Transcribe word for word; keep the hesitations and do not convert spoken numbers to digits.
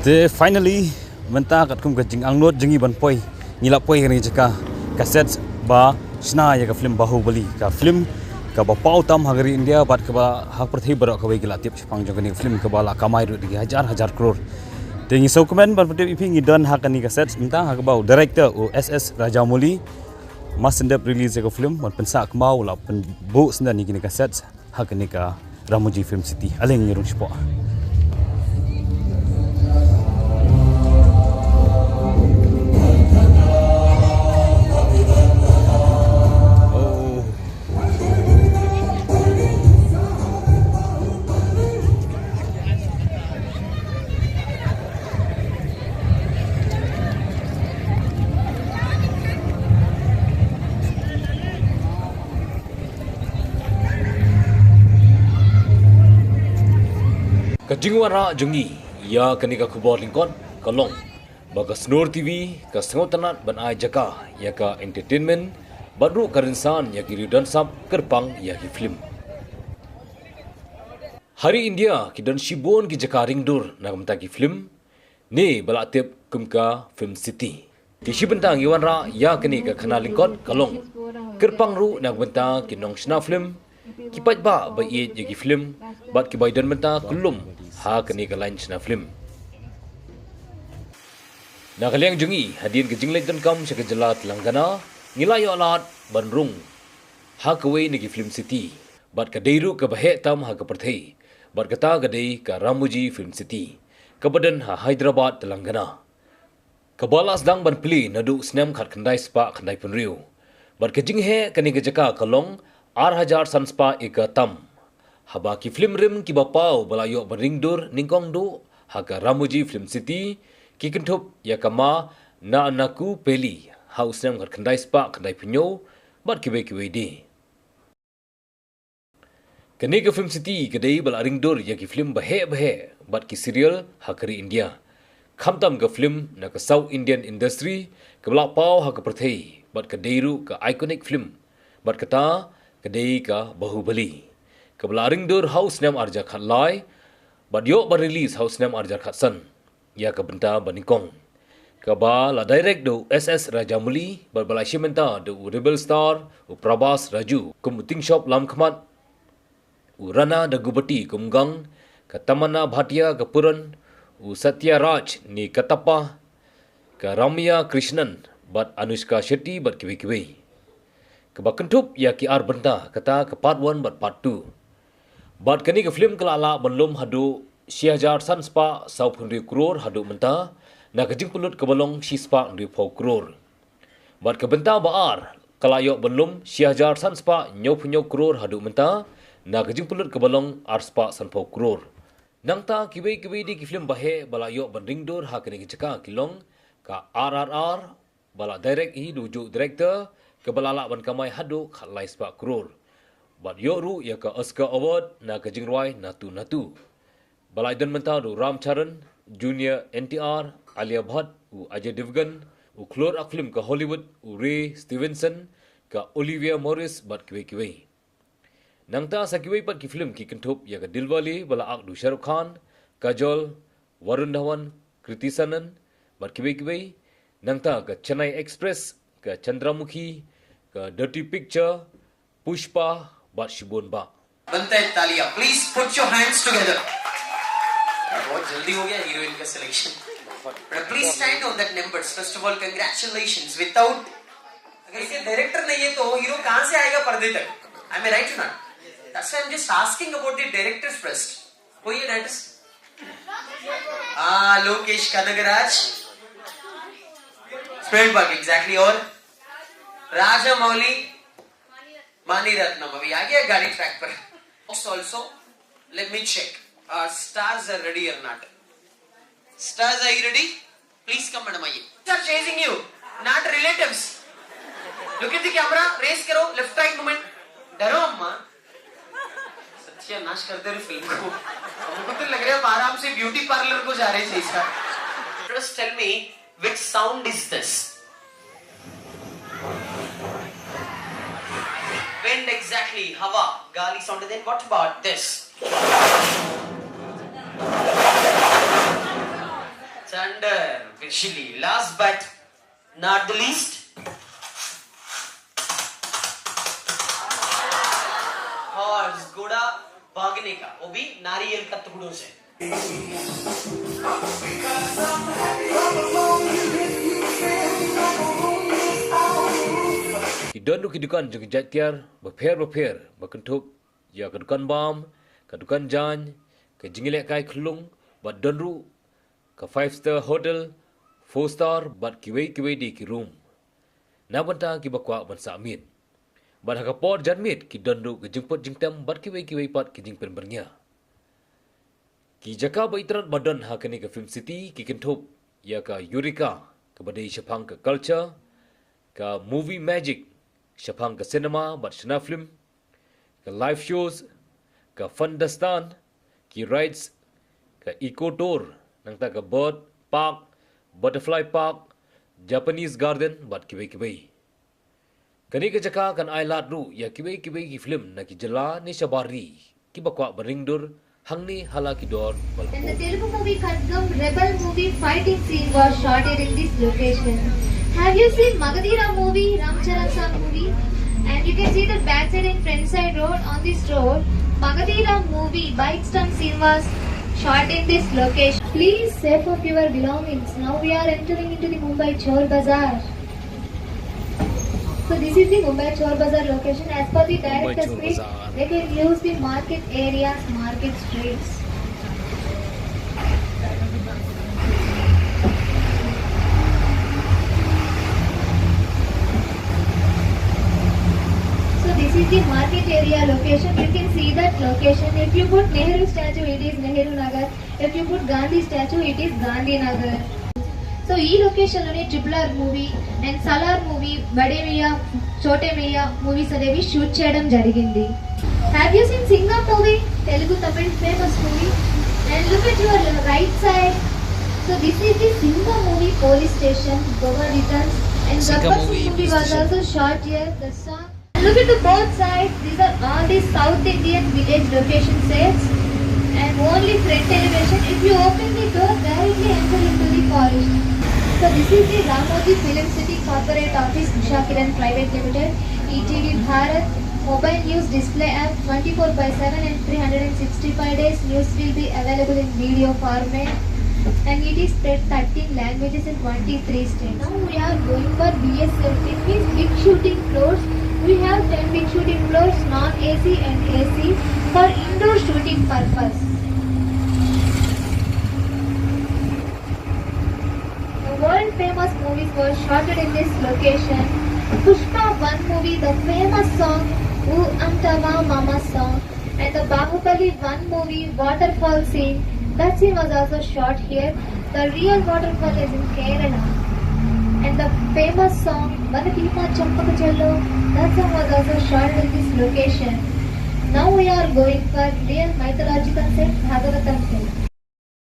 Te finally, mynta katkum ka jingangnud jong ngi ban poi, ngi la poi ha kane ka jaka ka set ba shna ïa ka film Bahubali, ka film kaba paw tam ha ka ri India bad kaba ha pyrthei baroh kawei ki la tip shaphang jong kane ka film kaba la kamai ruh da ki hajar hajar klur. Te ngi sngewkmen ban pyntip ïa phi, ngi don ha kane ka set mynta ha kaba u director u S S Rajamouli. Mar shen dep release ïa ka film, ban pynsah kumba u la pynbuh sngewdon ïa kine ki set ha kane ka Ramoji Film City. Ale ngin ïa rung shapoh. Ka jingwanrah jong ngi ïa kane ka khubor lyngkot ka long ba ka Snor T V ka sngewtynnat ban ai jaka ïa ka entertainment bad ruh ka rynsan ïa ki riew don sap kyrpang ïa ki film. Ha ri India ki don shibun ki jaka ringdur na ka bynta ki film, ne ba la tip kum ka Film City. Te shi bynta ngi wanrah ïa kane ka khana lyngkot ka long kyrpang ruh na ka bynta ki nongshna film, ki paidbah ba ïeit ïa ki film bad kiba ïadon bynta kyllum ha kane ka lain shna film. Na ka liang jong ngi, hadien ka jingleit donkam sha ka jylla Telangana, ngi la ïoh lad ban rung ha kawei na ki Film City bad ka dei ruh kaba heh tam ha ka pyrthei, bad kata ka dei ka Ramoji Film City kaba don ha Hyderabad, Telangana, kaba la sdang ban plie naduh u snem khatkhyndai spah khyndai phew hynriew. Bad ka jingheh kane ka jaka ka long ar hajar san spah acre tam, haba ki film rim kiba paw ba la ïoh ban ringdur nyngkong duh ha ka Ramoji Film City ki kynthup ïa ka Ma Naanakupelli ha u snem khatkhyndai spah khyndai phew hynñiew bad kiwei kiwei de. Kane ka Film City ka dei ba la ringdur ïa ki film baheh baheh bad ki serial ha ka ri India, khamtam ka film na ka South Indian industry kaba la paw ha ka pyrthei, bad ka dei ruh ka iconic film, bad kata ka dei ka Bahubali kaba la ringdur ha u snem ar hajar khatlai bad ïoh ban release ha u snem ar hajar khatsan ïa ka bynta ba nyngkong, kaba la direct da u S S Rajamouli bad ba la shim bynta da u Rebel Star, u Prabhas Raju kum u Tyngshop Lamkhmat, u Rana Daggubati kum u Gang, ka Tamanna Bhatia ka Pooran, u Satya Raj ne ka Tappa, ka Ramya Krishnan bad Anushka Shetty bad kiwei kiwei. Kaba kynthup ïa ki ar bynta, kata ka part one bad part two. Bad kane ka film ka la lah ban lum haduh shi hajar san spah saw phew hynriew klur haduh mynta, na ka jingpynlut kaba long shi spah hynriew phew klur. Bad ka bynta ba ar ka la ïoh ban lum shi hajar san spah hynñiew phew hynñiew klur haduh mynta, na ka jingpynlut kaba long ar spah san phew klur. Nangta kiwei kiwei de ki film baheh ba la ïoh ban ringdur ha kane ka jaka ki long ka R R R, ba la direct hi da u juh director, kaba la lah ban kamai haduh khatlai spah klur. Bad ïoh ruh ïa ka Oscar Award na ka jingrwai Naatu Naatu, ba la ïadon bynta da u Ram Charan, Junior N T R, Alia Bhatt, u Ajay Devgan, u khlur ak film ka Hollywood u Ray Stevenson, ka Olivia Morris bad kiwei kiwei. Nangta sa kiwei pat ki film ki kynthup ïa ka Dilwale ba la ak da u Shah Rukh Khan, Kajol, Varun Dhawan, Kriti Sanon bad kiwei kiwei. Nangta ka Chennai Express, ka Chandramukhi, ka Dirty Picture, Pushpa bad shibun bah. बनता है तालियां, please put your hands together. बहुत जल्दी हो गया हीरोइन का selection. Please stand on that numbers. First of all, congratulations. Without, अगर इसके डायरेक्टर नहीं है तो हीरो कहां से आएगा पर्दे तक? Am I right or not? That's why I'm just asking about the directors first. कोई है डायरेक्टर्स? हाँ, Lokesh Kanagaraj. Spirit park, exactly. और राजा मौली, मानी रत्नम अभी आ गया गाड़ी ट्रैक पर. Also, let me check. Stars are ready or not? Stars, are you ready? Please come, madam, आइए. Stars are chasing you, not relatives. Look at the camera, raise करो, left right movement. डरो अम्मा. सत्यानाश कर दे रहे फिल्म को. हमको तो लग रहा है आप आराम से ब्यूटी पार्लर को जा रहे हैं जैसा. Just tell me, which sound is this? Wind, exactly. हवा, गाली sound. Then what about this? Sander, Virshili, last but not the least. Horse, घोड़ा भागने का, वो भी नारियल का टुकड़ों से। Ki don ruh ki dukan jong ki jait tiar bapher bapher ba kynthup ïa ka dukan bam, ka dukan jaiñ, ka jingïalehkai khyllung, bad don ruh ka five star hotel, four star, bad kiwei kiwei de ki room na bynta kiba kwah ban sah miet. Bad ha ka por janmiet ki don ruh ka jingput jingtem bad kiwei kiwei pat ki jingpynbyrngia. Ki jaka ba itynnad ba don ha kane ka Film City ki kynthup ïa ka Eureka kaba dei shaphang ka culture, ka Movie Magic shaphang ka cinema bad shna film, ka live shows, ka Fun Dustan, ki rides, ka eco tour, nangta ka bird park, butterfly park, Japanese garden bad kiwei kiwei. Kane ka jaka kan ai lad ruh ïa kiwei kiwei ki film na ki jylla ne shabar ri kiba kwah ban ring dur hangne ha la ki dor ba la poi. When the Telugu movie Khadgam rebel movie fighting scene was shot in this location. Have you seen Magadhira movie Ram Charan sir movie? And you can see the backside and front side road on this road. Magadhira movie bike stunt scene was shot in this location. Please safe up your belongings. Now we are entering into the Mumbai Chor Bazaar. So this is the Mumbai Chor Bazaar location. As per the director's speech, they can use the market areas, market streets. So this is the market area location. You can see that location. If you put Nehru statue, it is Nehru Nagar. If you put Gandhi statue, it is Gandhi Nagar. So ఈ location లోనే triple R movie and Salaar movie, Bade Miyan చోటే మియా మూవీస్ అనేవి షూట్ చేయడం జరిగింది. Have you seen Singham movie? Telugu Tamil famous movie. And look at your right side. So this is the Singham movie police station, Goa returns, and Gabbar Singh movie was also shot here. The song Look at the both sides. These are all the South Indian village location sets. And only front elevation. If you open the door, directly enter into the forest. So this is the Ramoji Film City Corporate Office, Usha Kiran Private Limited, E T V Bharat, mobile news display app twenty-four by seven and three hundred sixty-five days. News will be available in video format. And it is spread thirteen languages in twenty-three states. Now we are going for B S F. It means big shooting floors. We have ten big shooting floors, non-A C and A C, for indoor shooting purpose. The world famous movies were shot in this location. Pushpa one movie, the famous song, Ooh Antama Mama song, and the Bahubali one movie, waterfall scene, that scene was also shot here. The real waterfall is in Kerala. And the famous song, Vanadima Champaka Chello, that song was also shot in this location. Now we are going for real mythological set, Bhagavatam set.